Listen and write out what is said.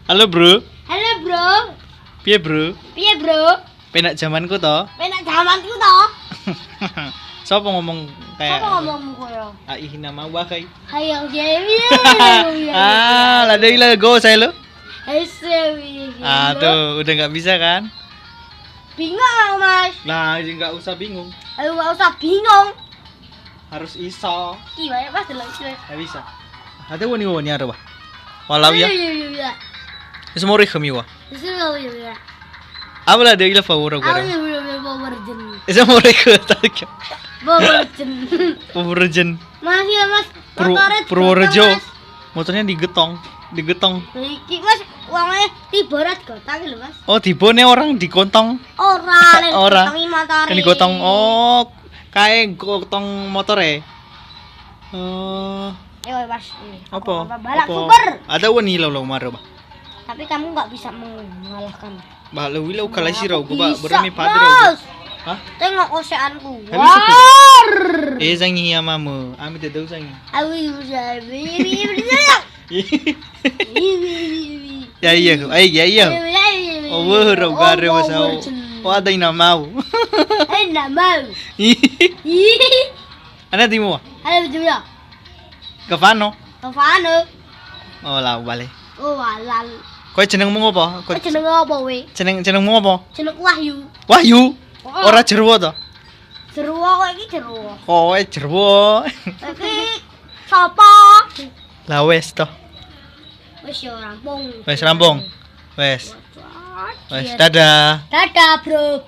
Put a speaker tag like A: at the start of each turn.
A: Halo, Bro.
B: Halo, Bro.
A: Piye, Bro?
B: Piye, Bro?
A: Penak zamanku to.
B: Penak zamanku to.
A: Sopo ngomong kayak
B: Sopo ngomongmu koyo?
A: Ai nama wa kai.
B: Hayang jewi.
A: Ah, lah dari lah go saya lo. Ah, tuh udah nggak bisa kan?
B: Bingung aku, Mas.
A: Nah, nggak usah bingung.
B: Ayo nggak usah bingung.
A: Harus iso.
B: Ki wae Mas delok iki.
A: Nggak bisa. Ada wani wani ada wah. Walau ya. Semua orang wa. Apa lah dia gila power gue. Semua orang tarik. Power.
B: Mas ya Mas.
A: Purworejo. Motornya digetong, digetong.
B: Iki Mas uangnya tiba ora digotong lho Mas.
A: Oh, tibone orang digontong.
B: Ora,
A: ora.
B: Kan
A: digotong. Oh, kae gotong motore. Oh.
B: Ayo Mas.
A: Apa?
B: Balap super.
A: Ada wani lo lo maro, Bah.
B: Tapi kamu nggak bisa mengalahkan.
A: Bah, lo wilo kalah siro, gua berani padro. Hah?
B: Tengok oseanku.
A: Eh, sangi ya mamu. Ami tidak sangi. Ya iya, ay ya iya. Oh, wero gare wasau. Oh, ada ina mau.
B: Ina mau.
A: Ana timu.
B: Ada juga.
A: Kefano.
B: Kefano.
A: Oh, lah balik.
B: Oh, alah.
A: Kowe jenengmu apa?
B: Kowe jeneng apa kowe?
A: Jeneng jenengmu apa?
B: Jenengku Wahyu.
A: Wahyu. Ora jerwo to?
B: Jerwo kok iki jerwo.
A: Kowe jerwo.
B: Iki sapa?
A: Lah wes to.
B: Wis yo rampung.
A: Wes rampung. Wes. Wes dadah.
B: Dadah, Bro.